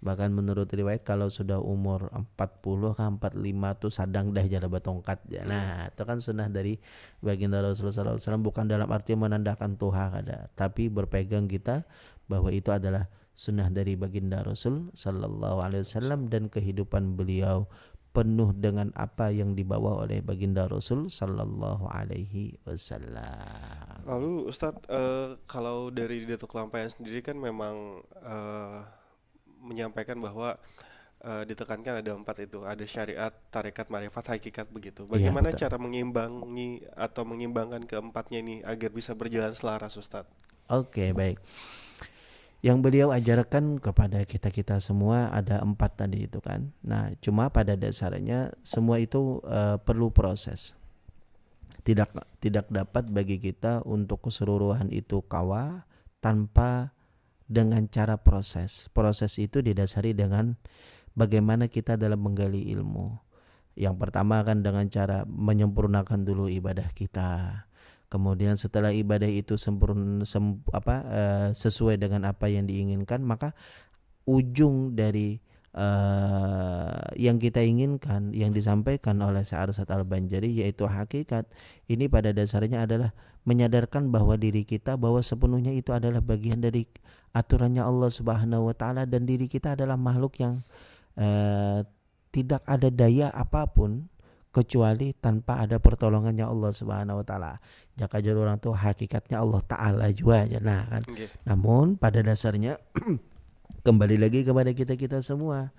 Bahkan menurut riwayat, kalau sudah umur empat puluh ke empat lima tuh sadang dah jala batongkat. Ya. Nah, itu kan sunnah dari baginda Rasul sallallahu alaihi wasallam, bukan dalam arti menandakan tuha, kada, tapi berpegang kita bahwa itu adalah sunnah dari baginda Rasul sallallahu alaihi wasallam dan kehidupan beliau penuh dengan apa yang dibawa oleh baginda Rasul sallallahu alaihi wasallam. Lalu Ustadz, eh, kalau dari Datuk Lampayan sendiri kan memang eh, menyampaikan bahwa eh, ditekankan ada empat itu, ada syariat, tarekat, marifat, hakikat begitu. Bagaimana betul. Cara mengimbangi atau mengimbangkan keempatnya ini agar bisa berjalan selaras, Ustadz? Oke, baik. Yang beliau ajarkan kepada kita-kita semua ada empat tadi itu kan. Nah, cuma pada dasarnya semua itu eh, perlu proses. Tidak tidak dapat bagi kita untuk keseluruhan itu kawa tanpa dengan cara proses. Proses itu didasari dengan bagaimana kita dalam menggali ilmu. Yang pertama kan dengan cara menyempurnakan dulu ibadah kita. Kemudian setelah ibadah itu sempurn, sem, apa eh, sesuai dengan apa yang diinginkan, maka ujung dari eh, yang kita inginkan, yang disampaikan oleh Syekh Arsad Al-Banjari, yaitu hakikat, ini pada dasarnya adalah menyadarkan bahwa diri kita, bahwa sepenuhnya itu adalah bagian dari aturannya Allah Subhanahu wa Ta'ala, dan diri kita adalah makhluk yang eh, tidak ada daya apapun kecuali tanpa ada pertolongannya Allah Subhanahu wa Ta'ala. Jaka jar orang tu, hakikatnya Allah Ta'ala jua aja. Nah, kan. Nggih. Namun pada dasarnya kembali lagi kepada kita-kita semua.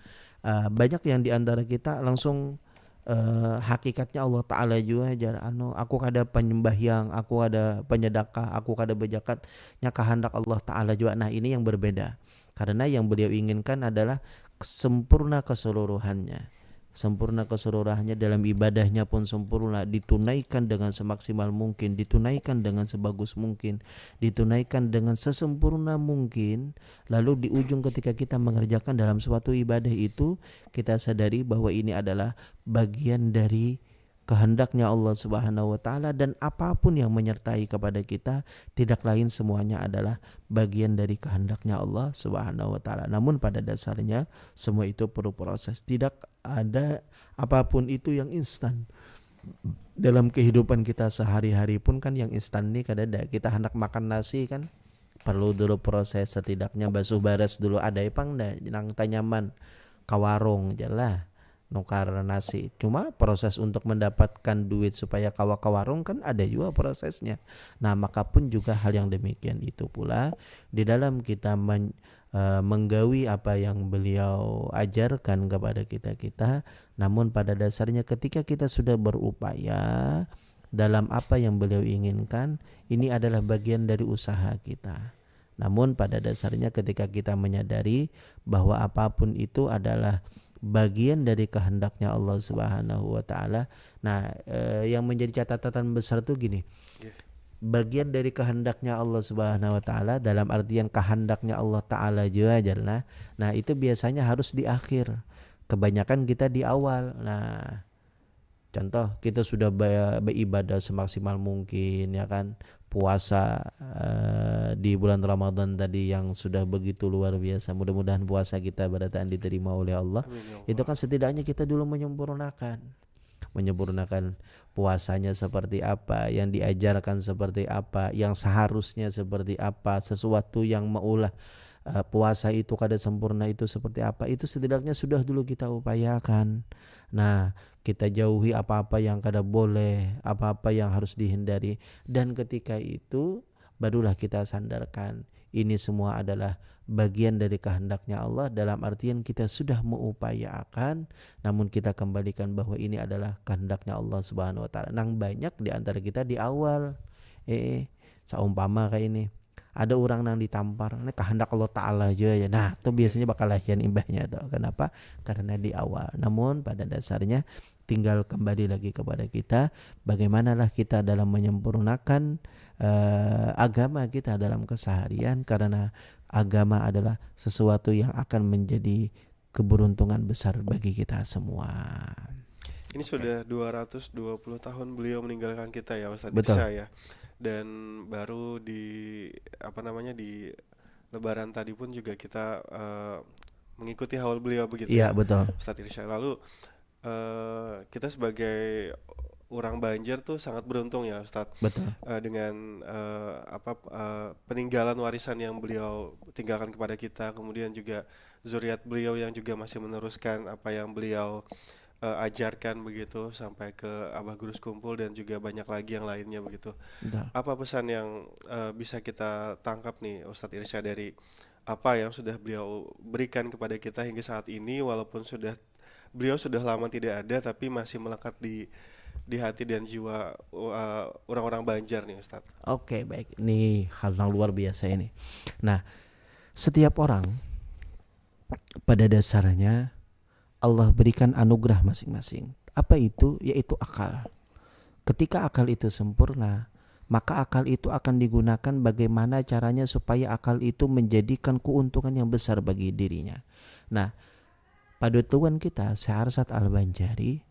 Eh, banyak yang di antara kita langsung eh, hakikatnya Allah Ta'ala jua, jar, anu, aku kada penyembahyang, aku kada penyedakah, aku kada bejakat, nya kehendak Allah Ta'ala jua. Nah, ini yang berbeda. Karena yang beliau inginkan adalah sempurna keseluruhannya. Sempurna keseluruhannya dalam ibadahnya pun sempurna, ditunaikan dengan semaksimal mungkin, ditunaikan dengan sebagus mungkin, ditunaikan dengan sesempurna mungkin. Lalu di ujung ketika kita mengerjakan dalam suatu ibadah itu, kita sadari bahwa ini adalah bagian dari kehendaknya Allah Subhanahu wa taala, dan apapun yang menyertai kepada kita tidak lain semuanya adalah bagian dari kehendaknya Allah Subhanahu wa taala. Namun pada dasarnya semua itu perlu proses. Tidak ada apapun itu yang instan. Dalam kehidupan kita sehari-hari pun kan yang instan nih kada ada. Kita hendak makan nasi kan perlu dulu proses, setidaknya basuh baras dulu, ada pang nda nang tanyaman ke warung je lah nukar nasi. Cuma proses untuk mendapatkan duit supaya kawa ke warung kan ada juga prosesnya. Nah, maka pun juga hal yang demikian itu pula di dalam kita men- eh, menggawi apa yang beliau ajarkan kepada kita-kita. Namun pada dasarnya ketika kita sudah berupaya dalam apa yang beliau inginkan, ini adalah bagian dari usaha kita. Namun pada dasarnya ketika kita menyadari bahwa apapun itu adalah bagian dari kehendaknya Allah Subhanahu wa taala. Nah, eh, yang menjadi catatan besar tuh gini. Iya. Bagian dari kehendaknya Allah Subhanahu wa taala dalam artian kehendaknya Allah taala juga jalna. Nah, itu biasanya harus di akhir. Kebanyakan kita di awal. Nah, contoh kita sudah be- beribadah semaksimal mungkin ya kan. Puasa eh, di bulan Ramadan tadi yang sudah begitu luar biasa. Mudah-mudahan puasa kita berataan diterima oleh Allah. Amin, ya Allah. Itu kan setidaknya kita dulu menyempurnakan. Menyempurnakan puasanya seperti apa, yang diajarkan seperti apa, yang seharusnya seperti apa, sesuatu yang meulah eh, puasa itu kada sempurna itu seperti apa, itu setidaknya sudah dulu kita upayakan. Nah, kita jauhi apa-apa yang kada boleh, apa-apa yang harus dihindari. Dan ketika itu barulah kita sandarkan ini semua adalah bagian dari kehendaknya Allah, dalam artian kita sudah meupayakan, namun kita kembalikan bahwa ini adalah kehendaknya Allah Subhanahu wa taala. Nang banyak di antara kita di awal eh saumpama kayak ini ada orang nang ditampar, ini kehendak Allah taala aja ya. Nah, tuh biasanya bakal lahian imbahnya tuh. Kenapa? Karena di awal. Namun pada dasarnya tinggal kembali lagi kepada kita, bagaimanalah kita dalam menyempurnakan eh, agama kita dalam keseharian, karena agama adalah sesuatu yang akan menjadi keberuntungan besar bagi kita semua. Ini sudah dua ratus dua puluh tahun beliau meninggalkan kita ya, Ustadz Betul. Irsya ya. Dan baru di apa namanya di Lebaran tadi pun juga kita eh, mengikuti haul beliau begitu Iya, ya, betul. Ustadz Irsya. Lalu eh, kita sebagai orang Banjar tuh sangat beruntung ya, Ustadz. Betul. Eh, dengan eh, apa eh, peninggalan warisan yang beliau tinggalkan kepada kita, kemudian juga zuriat beliau yang juga masih meneruskan apa yang beliau eh, ajarkan begitu sampai ke Abah Guru Sekumpul dan juga banyak lagi yang lainnya begitu. Betul. Apa pesan yang eh, bisa kita tangkap nih, Ustadz Irsya, dari apa yang sudah beliau berikan kepada kita hingga saat ini, walaupun sudah beliau sudah lama tidak ada tapi masih melekat di di hati dan jiwa uh, orang-orang Banjar nih, Ustadz. Oke, baik. Ini hal yang luar biasa ini. Nah, setiap orang pada dasarnya Allah berikan anugerah masing-masing. Apa itu? Yaitu akal. Ketika akal itu sempurna, maka akal itu akan digunakan bagaimana caranya supaya akal itu menjadikan keuntungan yang besar bagi dirinya. Nah, padutuan kita, Syekh Arsad Al-Banjari,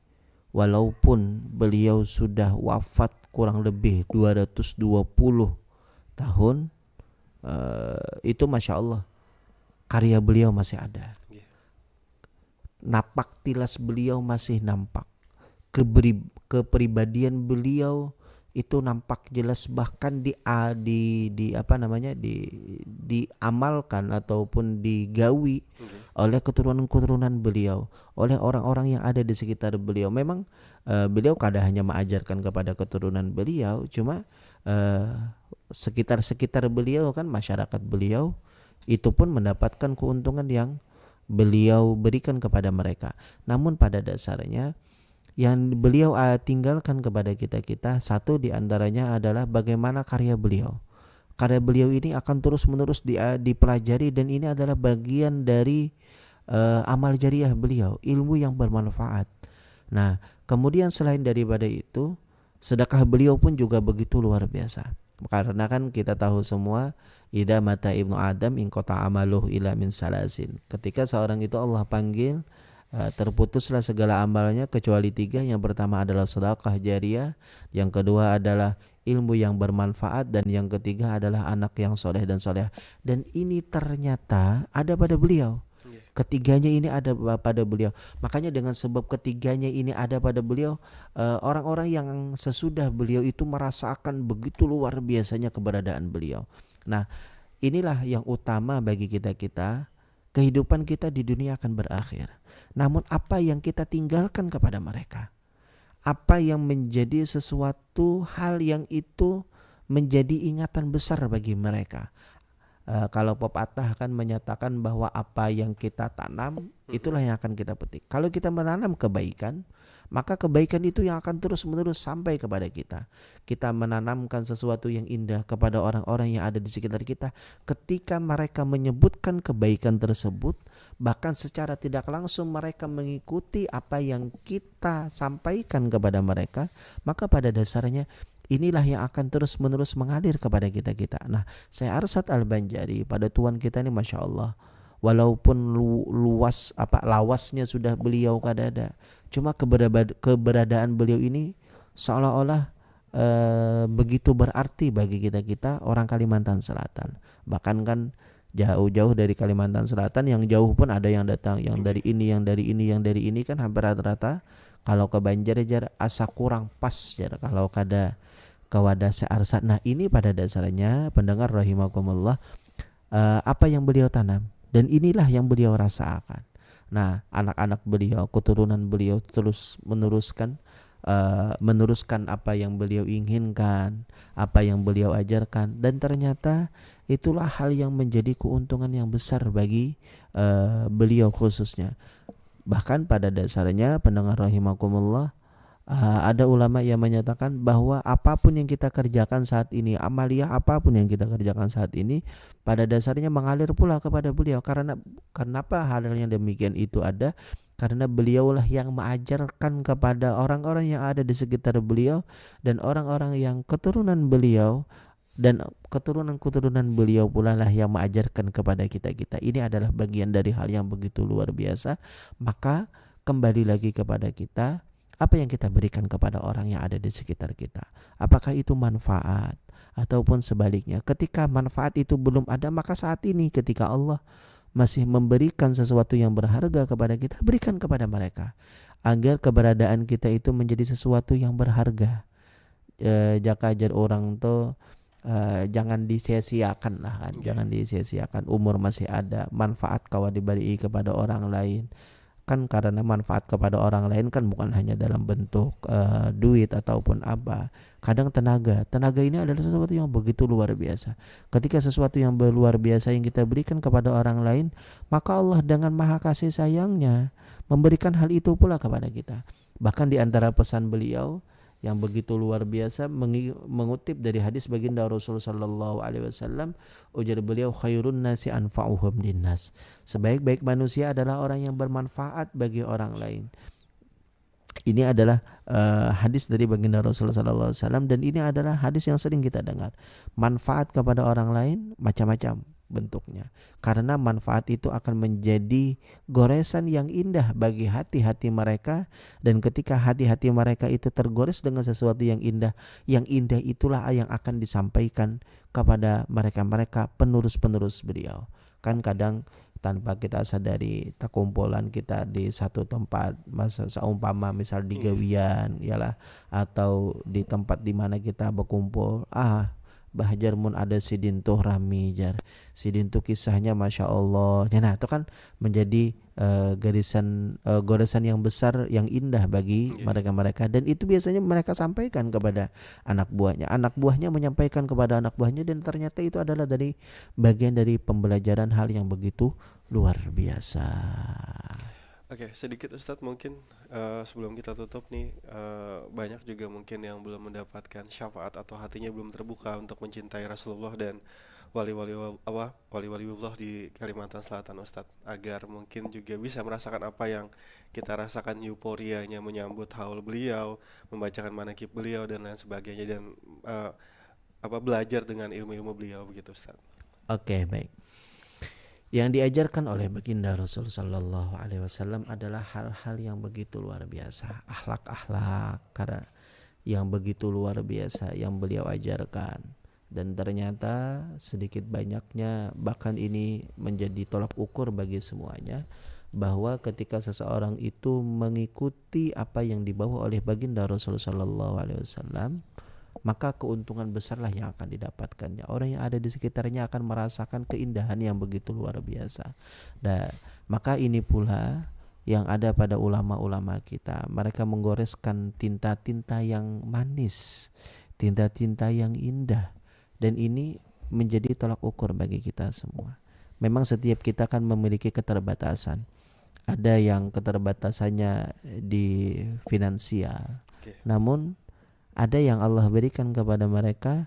walaupun beliau sudah wafat kurang lebih dua ratus dua puluh tahun, eh, itu masya Allah karya beliau masih ada. Iya. Napak tilas beliau masih nampak. Keberi- kepribadian beliau itu nampak jelas, bahkan di a- di di apa namanya di diamalkan ataupun digawi Oke. oleh keturunan-keturunan beliau, oleh orang-orang yang ada di sekitar beliau. Memang eh, beliau kada hanya mengajarkan kepada keturunan beliau, cuma eh, sekitar-sekitar beliau kan, masyarakat beliau itu pun mendapatkan keuntungan yang beliau berikan kepada mereka. Namun pada dasarnya yang beliau ah, tinggalkan kepada kita-kita, satu di antaranya adalah bagaimana karya beliau. Karya beliau ini akan terus-menerus di- ah, dipelajari, dan ini adalah bagian dari eh, amal jariah beliau, ilmu yang bermanfaat. Nah, kemudian selain daripada itu, sedekah beliau pun juga begitu luar biasa. Karena kan kita tahu semua, "Idza mata ibnu Adam inqata amaluh ila min salasin." Ketika seorang itu Allah panggil, eh, terputuslah segala amalnya kecuali tiga. Yang pertama adalah sedekah jariah, yang kedua adalah ilmu yang bermanfaat, dan yang ketiga adalah anak yang soleh dan soleh. Dan ini ternyata ada pada beliau. Iya. Ketiganya ini ada ba- pada beliau. Makanya dengan sebab ketiganya ini ada pada beliau, eh, orang-orang yang sesudah beliau itu merasakan begitu luar biasanya keberadaan beliau. Nah, inilah yang utama bagi kita-kita. Kehidupan kita di dunia akan berakhir. Namun apa yang kita tinggalkan kepada mereka? Apa yang menjadi sesuatu hal yang itu menjadi ingatan besar bagi mereka? Eh, kalau pepatah kan menyatakan bahwa apa yang kita tanam, Mhm. itulah yang akan kita petik. Kalau kita menanam kebaikan, maka kebaikan itu yang akan terus-menerus sampai kepada kita. Kita menanamkan sesuatu yang indah kepada orang-orang yang ada di sekitar kita. Ketika mereka menyebutkan kebaikan tersebut, bahkan secara tidak langsung mereka mengikuti apa yang kita sampaikan kepada mereka, maka pada dasarnya inilah yang akan terus-menerus mengalir kepada kita-kita. Nah, Syekh Arsad Al-Banjari, pada tuan kita ni, Masya Allah, walaupun lu- luas, apa, lawasnya sudah beliau kadada, cuma keberabad- keberadaan beliau ini seolah-olah, eh, begitu berarti bagi kita-kita orang Kalimantan Selatan. Bahkan kan jauh-jauh dari Kalimantan Selatan, yang jauh pun ada yang datang, yang dari ini, yang dari ini, yang dari ini, kan hampir rata-rata kalau ke Banjar, jar, asa kurang pas, jar, kalau kada ke wadah Syekh Arsad. Nah, ini pada dasarnya, pendengar rahimakumullah, eh, apa yang beliau tanam, dan inilah yang beliau rasakan. Nah, anak-anak beliau, keturunan beliau terus meneruskan, eh, meneruskan apa yang beliau inginkan, apa yang beliau ajarkan, dan ternyata itulah hal yang menjadi keuntungan yang besar bagi, eh, beliau khususnya. Bahkan pada dasarnya, pendengar rahimakumullah, eh, ada ulama yang menyatakan bahwa apapun yang kita kerjakan saat ini, amaliah apapun yang kita kerjakan saat ini, pada dasarnya mengalir pula kepada beliau. Karena kenapa hal yang demikian itu ada? Karena beliaulah yang mengajarkan kepada orang-orang yang ada di sekitar beliau, dan orang-orang yang keturunan beliau dan keturunan-keturunan beliau pula lah yang mengajarkan kepada kita-kita. Ini adalah bagian dari hal yang begitu luar biasa. Maka kembali lagi kepada kita, apa yang kita berikan kepada orang yang ada di sekitar kita? Apakah itu manfaat? Ataupun sebaliknya, ketika manfaat itu belum ada, maka saat ini ketika Allah masih memberikan sesuatu yang berharga kepada kita, berikan kepada mereka, agar keberadaan kita itu menjadi sesuatu yang berharga. Eh, jaka ajar orang tu, eh, jangan disia-siakan lah kan. Iya. Jangan disia-siakan. Umur masih ada, manfaat kawa diberi kepada orang lain. Kan karena manfaat kepada orang lain kan bukan hanya dalam bentuk, eh, duit ataupun apa. Kadang tenaga. Tenaga ini adalah sesuatu yang begitu luar biasa. Ketika sesuatu yang luar biasa yang kita berikan kepada orang lain, maka Allah dengan maha kasih sayangnya memberikan hal itu pula kepada kita. Bahkan di antara pesan beliau yang begitu luar biasa, mengi- mengutip dari hadis baginda Rasul sallallahu alaihi wasallam, ujar beliau, "Khairun nasi anfa'uhum linnas." Sebaik-baik manusia adalah orang yang bermanfaat bagi orang lain. Ini adalah, eh, hadis dari baginda Rasul sallallahu alaihi wasallam, dan ini adalah hadis yang sering kita dengar. Manfaat kepada orang lain macam-macam bentuknya. Karena manfaat itu akan menjadi goresan yang indah bagi hati-hati mereka, dan ketika hati-hati mereka itu tergores dengan sesuatu yang indah, yang indah itulah yang akan disampaikan kepada mereka-mereka penerus-penerus beliau. Kan kadang tanpa kita sadari, takumpulan kita di satu tempat, mas- seumpama misal di Iya. gawian, yalah, atau di tempat di mana kita berkumpul. Ah, bah, jar, mun ada sidin tuh rami, jar. Sidin tuh kisahnya Masya Allah. Ya, nah, itu kan menjadi, eh, garisan, eh, goresan yang besar, yang indah bagi Iya. mereka-mereka. Dan itu biasanya mereka sampaikan kepada anak buahnya. Anak buahnya menyampaikan kepada anak buahnya, dan ternyata itu adalah dari bagian dari pembelajaran hal yang begitu luar biasa. Oke, sedikit Ustadz, mungkin, eh, sebelum kita tutup nih, eh, banyak juga mungkin yang belum mendapatkan syafaat atau hatinya belum terbuka untuk mencintai Rasulullah dan wali-wali apa wali-waliullah di Kalimantan Selatan, Ustadz, agar mungkin juga bisa merasakan apa yang kita rasakan, euforianya menyambut haul beliau, membacakan manakib beliau dan lain sebagainya, dan eh, apa belajar dengan ilmu-ilmu beliau begitu, Ustadz. Oke, baik. Yang diajarkan oleh Baginda Rasul Shallallahu Alaihi Wasallam adalah hal-hal yang begitu luar biasa, akhlak-akhlak karena yang begitu luar biasa yang beliau ajarkan. Dan ternyata sedikit banyaknya, bahkan ini menjadi tolak ukur bagi semuanya, bahwa ketika seseorang itu mengikuti apa yang dibawa oleh Baginda Rasul Shallallahu Alaihi Wasallam, maka keuntungan besarlah yang akan didapatkannya. Orang yang ada di sekitarnya akan merasakan keindahan yang begitu luar biasa. Dan maka ini pula yang ada pada ulama-ulama kita. Mereka menggoreskan tinta-tinta yang manis, tinta-tinta yang indah. Dan ini menjadi tolak ukur bagi kita semua. Memang setiap kita kan memiliki keterbatasan. Ada yang keterbatasannya di finansial. Oke. Namun ada yang Allah berikan kepada mereka,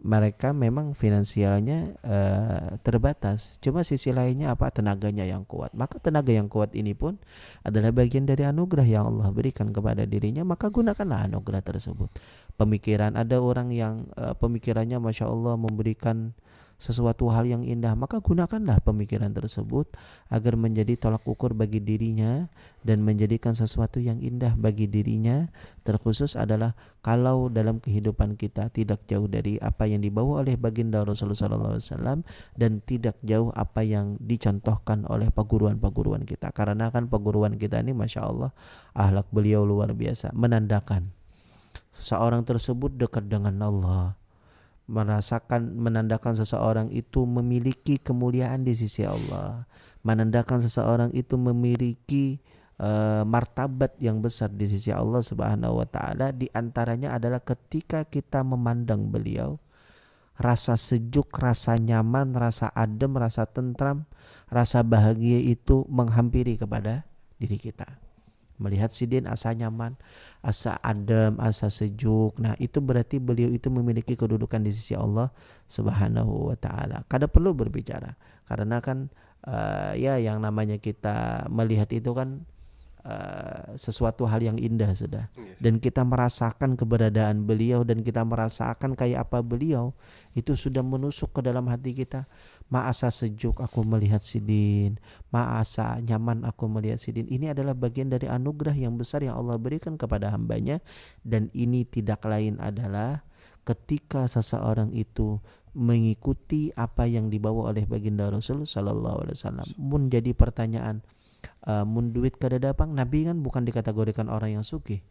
mereka memang finansialnya eh, terbatas. Cuma sisi lainnya apa, tenaganya yang kuat. Maka tenaga yang kuat ini pun adalah bagian dari anugerah yang Allah berikan kepada dirinya. Maka gunakanlah anugerah tersebut. Pemikiran, ada orang yang eh, pemikirannya masya Allah memberikan sesuatu hal yang indah, maka gunakanlah pemikiran tersebut agar menjadi tolak ukur bagi dirinya dan menjadikan sesuatu yang indah bagi dirinya. Terkhusus adalah kalau dalam kehidupan kita tidak jauh dari apa yang dibawa oleh Baginda Rasulullah sallallahu alaihi wasallam dan tidak jauh apa yang dicontohkan oleh paguruan-paguruan kita. Karena kan paguruan kita ini, masya Allah, akhlak beliau luar biasa, menandakan seorang tersebut dekat dengan Allah, merasakan, menandakan seseorang itu memiliki kemuliaan di sisi Allah, menandakan seseorang itu memiliki eh, martabat yang besar di sisi Allah Subhanahu wa Ta'ala. Di antaranya adalah ketika kita memandang beliau, rasa sejuk, rasa nyaman, rasa adem, rasa tentram, rasa bahagia itu menghampiri kepada diri kita. Melihat sidin asa nyaman, asa adem, asa sejuk. Nah, itu berarti beliau itu memiliki kedudukan di sisi Allah Subhanahu wa Ta'ala. Kada perlu berbicara, karena kan eh, ya, yang namanya kita melihat itu kan eh, sesuatu hal yang indah sudah. Iya. Dan kita merasakan keberadaan beliau dan kita merasakan kayak apa beliau, itu sudah menusuk ke dalam hati kita. Ma asa sejuk aku melihat sidin, ma asa nyaman aku melihat sidin. Ini adalah bagian dari anugerah yang besar yang Allah berikan kepada hambanya. Dan ini tidak lain adalah ketika seseorang itu mengikuti apa yang dibawa oleh Baginda Rasul sallallahu alaihi wasallam. Mun jadi pertanyaan, eh, mun duit kadada pang, Nabi kan bukan dikategorikan orang yang sugih.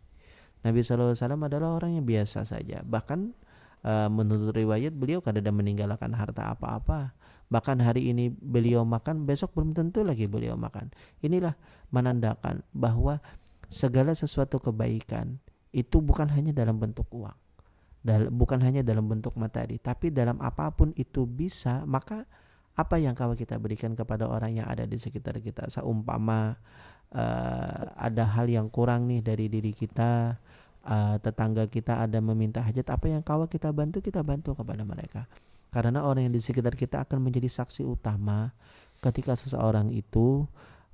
Nabi sallallahu alaihi wasallam adalah orang yang biasa saja. Bahkan eh, menurut riwayat, beliau kadada meninggalkan harta apa-apa. Bahkan hari ini beliau makan, besok belum tentu lagi beliau makan. Inilah menandakan bahwa segala sesuatu kebaikan itu bukan hanya dalam bentuk uang, dal- bukan hanya dalam bentuk materi, tapi dalam apapun itu bisa. Maka apa yang kawa kita berikan kepada orang yang ada di sekitar kita? Seumpama eh, ada hal yang kurang nih dari diri kita, eh, tetangga kita ada meminta hajat, apa yang kawa kita bantu, kita bantu kepada mereka. Karena orang yang di sekitar kita akan menjadi saksi utama ketika seseorang itu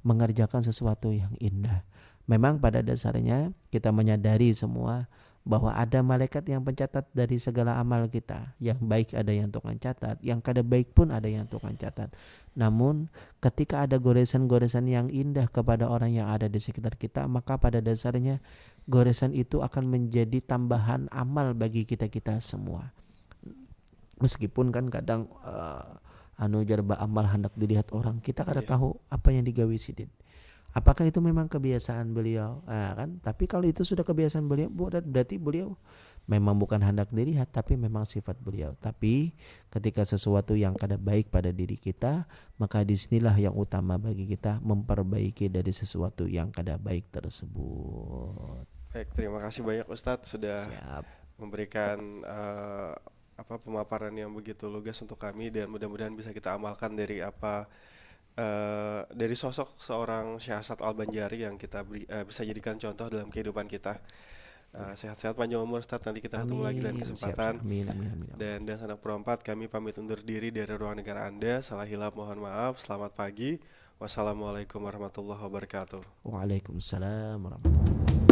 mengerjakan sesuatu yang indah. Memang pada dasarnya kita menyadari semua bahwa ada malaikat yang pencatat dari segala amal kita. Yang baik ada yang tukang catat, yang kada baik pun ada yang tukang catat. Namun, ketika ada goresan-goresan yang indah kepada orang yang ada di sekitar kita, maka pada dasarnya goresan itu akan menjadi tambahan amal bagi kita-kita semua. Meskipun kan kadang eh, anu, jar baamal handak dilihat orang, kita kada Iya. tahu apa yang digawi sidin. Apakah itu memang kebiasaan beliau? Ah, kan? Tapi kalau itu sudah kebiasaan beliau, buat- berarti beliau memang bukan handak dilihat, tapi memang sifat beliau. Tapi ketika sesuatu yang kada baik pada diri kita, maka disinilah yang utama bagi kita memperbaiki dari sesuatu yang kada baik tersebut. Baik, terima kasih banyak Ustadz sudah Siap. memberikan eh, apa pemaparan yang begitu lugas untuk kami, dan mudah-mudahan bisa kita amalkan dari apa eh, dari sosok seorang Syekh Hasan Al-Banjari yang kita beri, eh, bisa jadikan contoh dalam kehidupan kita. Uh, sehat-sehat, panjang umur, Ustaz. Nanti kita ketemu lagi lain kesempatan. Amin, amin, amin. Dan dan sanak perempat, kami pamit undur diri dari ruang dengar Anda. Salah hilap mohon maaf. Selamat pagi. Wassalamualaikum warahmatullahi wabarakatuh. Waalaikumsalam warahmatullahi wabarakatuh.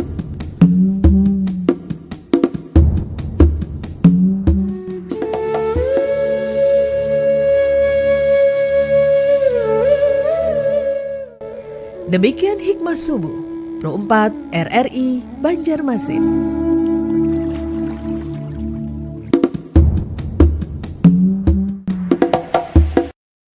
Demikian Hikmah Subuh, Pro empat R R I Banjarmasin.